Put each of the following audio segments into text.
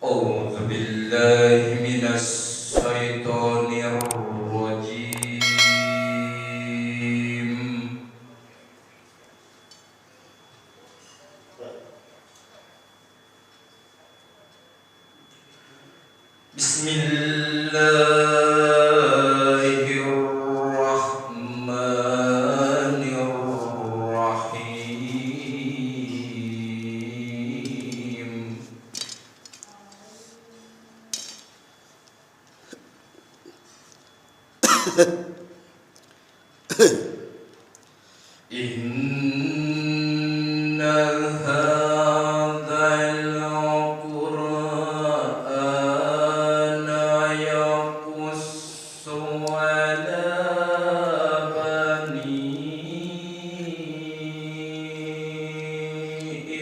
أعوذ بالله من الشيطان الرجيم. بسم الله الرحمن الرحيم. إن هذا القرآن يقص على بني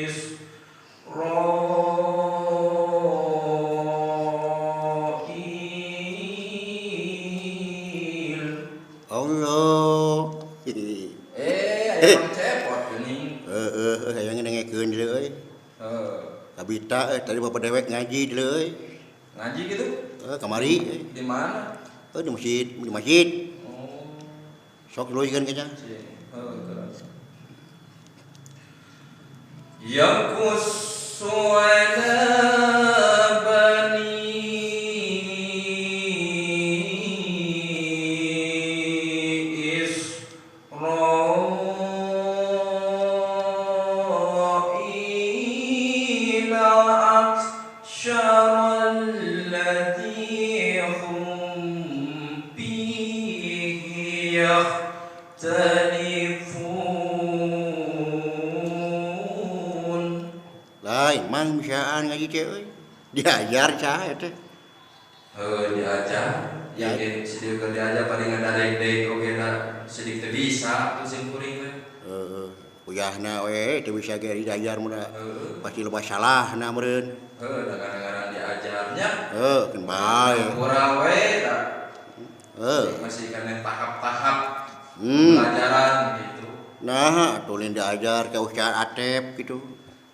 إسرائيل. Allah. Eh, aya Mang Cepot geuning. Heeh, hayang dengekeun deui euy. Heuh. Kabita euy, tadi bapak dewek ngaji deui euy. Ngaji gitu? Heuh, kamari euy. Di mana? Heuh, di masjid, di masjid. Oh. Sok luluykeun kayaknya. Heuh, terus. Yaqussu ala bani Israila aksyara alladhi hum fihi yakhtalifun. Lain mang bisaan ngaji teh euy. Diajar saha eta? Heuh, diajar. Ya. Ya, ge sidieu keur diajar paling ngadarek-dek oge da sidik teu bisa tuh sim kuring teh. Heeh, kuyahna we teu bisa ge diajar mah da. Heeh. Pasti loba salahna meureun. Heuh, da kadang-kadang diajarnya. Heuh, keun bae. Kurang we da. Heuh. Masih kana tahap-tahap pelajaran gitu. Nah, atuh lain diajar ka Ustaz Atep gitu.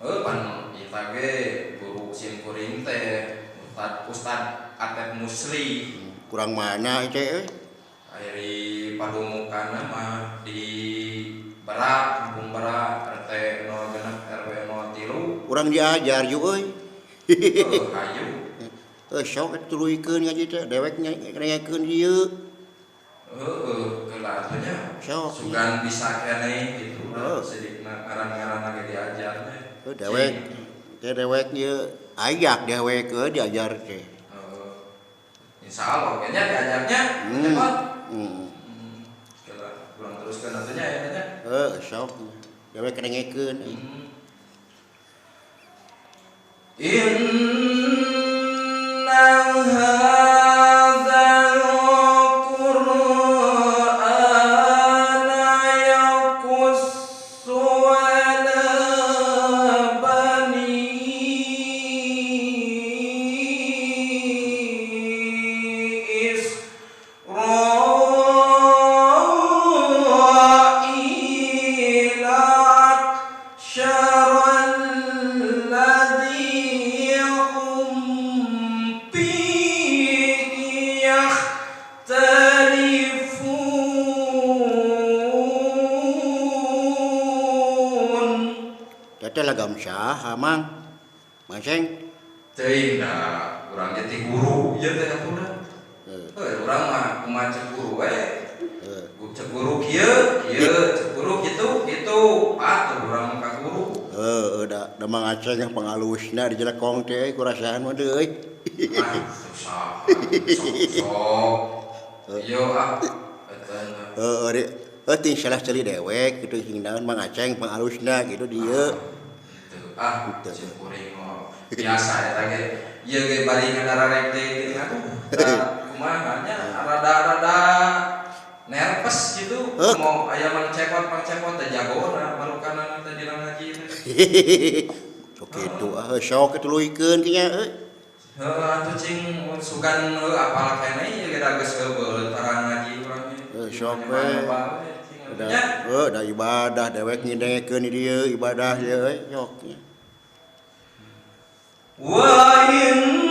Heuh, pan ieu ge guru sim kuring teh Ustad Atep Musli. Kurang mana teh euy? Ari padumukanna mah di Barak, Kampung Barak, RT 06 RW 03. Urang diajar ju euy. Heuh, hayu. Heuh, sok atuh tuluykeun ngaji teh dewek ngengekeun dieu. Heuh, keula atuh nya. Sok. Sugan bisa keneh gitu. Heuh. Sidikna ngaran-ngaranna ge diajar teh. Heuh, dewek. Teh dewek ieu ayak dewek euy diajar teh. Heeh. Insyaallah kayaknya diajarnya cepat. Keula kurang teruskeun atuh nya ya nya. Heuh, sok. Dewek ngengekeun euy. Inna hadzal Qur'ana yaqussu ala bani Israila aksyara alladhi hum fihi yakhtalifun. Teh lagam saha mang? Mang Seng? Teuing da urang ge ti guru ieu teh atuh da. Heuh, urang mah kumaha cek guru we. Cek guru kieu, kieu, cek guru kitu, kitu. Atuh urang mah ka guru. Heuh, da Mang Aceng pangalusna di jelekong teh kurasaan mah deui. Ah, saha sok. Ieu ah eta na. Heuh, heuh ting salah ceuli dewek kitu sing naon Mang Aceng pangalusna kitu dieu. Teu ah, cek kuring mah biasa eta ge. Ieu ge bari ngadararek deui geuning atuh. Da kumaha nya rada-rada nervous gitu. Mau aya Mang Cepot teh jagona marukanana teh dina ngaji teh. Sok kitu ah, sok tuluykeun kinya euy. Heuh, atuh cing sugan heuh apal keneh ieu ge da geus heubeul tarang ngaji urang ge. Heuh, sok we. Da, heuh, da ibadah dewek ngidengekeun di dieu ibadah ieu euy sok. Wa inna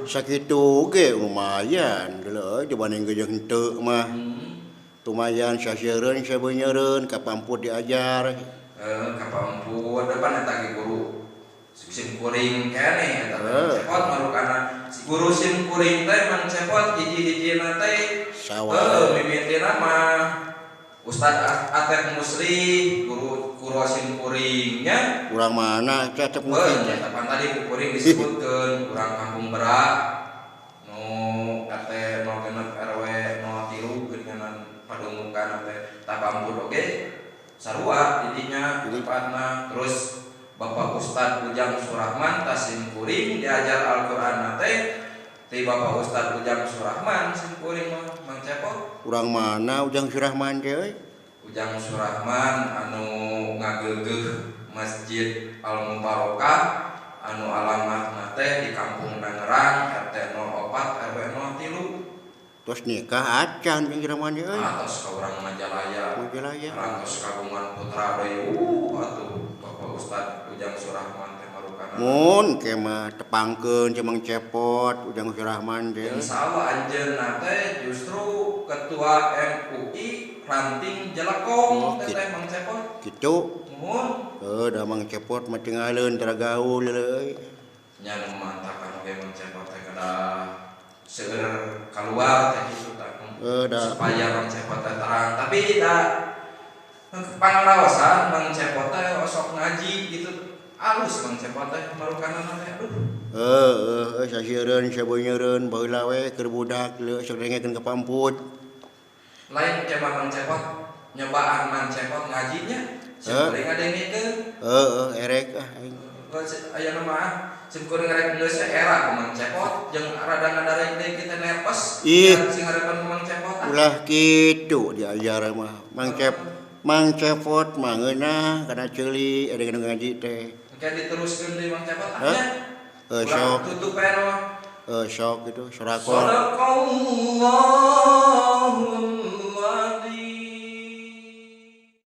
Sakitu ge lumayan deuleu euy dibanding jeung henteu mah. Lumayan sasiereun sabeunyereun kapamput diajar. Kapamput depan eta ge guru sim kuring keneh eta teh Cepot marukana si guru sim kuring teh Mang Cepot hiji-hijina teh. Sawah. Mimitina mah Ustad Atep Musri, guru guru sim kuringnya. Urang mana Cecep Heuh, musik? Nya pan tadi ku kuring disebutkeun urang Kampung Berak nu RT 06 RW 03 geuningan padumukan teh tapamput oge sarua didinya tempatna. Terus Bapak Ustad Ujang Surahman tas sim kuring diajar Al-Qur'an teh ti Bapak Ustad Ujang Surahman sim kuring mah Mang Cepot. Urang mana Ujang Surahman teh euy? Ujang Surahman anu ngageugeuh Masjid Al Mubarokah anu alamatna teh di Kampung Nangerang RT 04 RW 03. Terus nikah acan Ujang Surahman teh euy? Atos ka urang Majalaya. Majalaya. Rantos kagungan putra deui, atuh Bapak Ustad Ujang Surahman teh marukana. Mun ke mah tepangkeun jeung Mang Cepot Ujang Surahman teh. Insyaallah anjeunna teh justru ketua MUI ranting Jelekong Oh, teh gitu. teh Mang Cepot. Kitu. Muhun. Heuh, da Mang Cepot mah tinggalin tara gaul euy. Nya nu mantakan oge Mang Cepot teh kedah seueur keluar teh kitu tah. Heuh, da. Supaya Mang Cepot teh terang, tapi da pangaraosan Mang Cepot teh osok ngaji gitu, alus Mang Cepot teh marukana teh, aduh. Heuh, heuh, sasiereun sabeunyereun baheula we keur budak leuh sok dengekeun ka pamput. Lain kemah Mang Cepot nyobaan Mang Cepot ngajinya Heuh. sim kuring ngadengekeun. Heuh, erek ah aing. Aya nama ah sim kuring rek geus era ku Mang Cepot jeung rada ngadarek deui kita nervous. Ih. Sing ngarepan ku Mang Cepot ah. Ulah kitu diajar mah. Mang Cepot mah ngeunah kana ceuli ada ngaji teh. Engke diteruskeun deui Mang Cepot ah Hah? nya. Heuh, Ulah sok. tutup we mah. Heuh, sok gitu sorakor. Sadaqallahul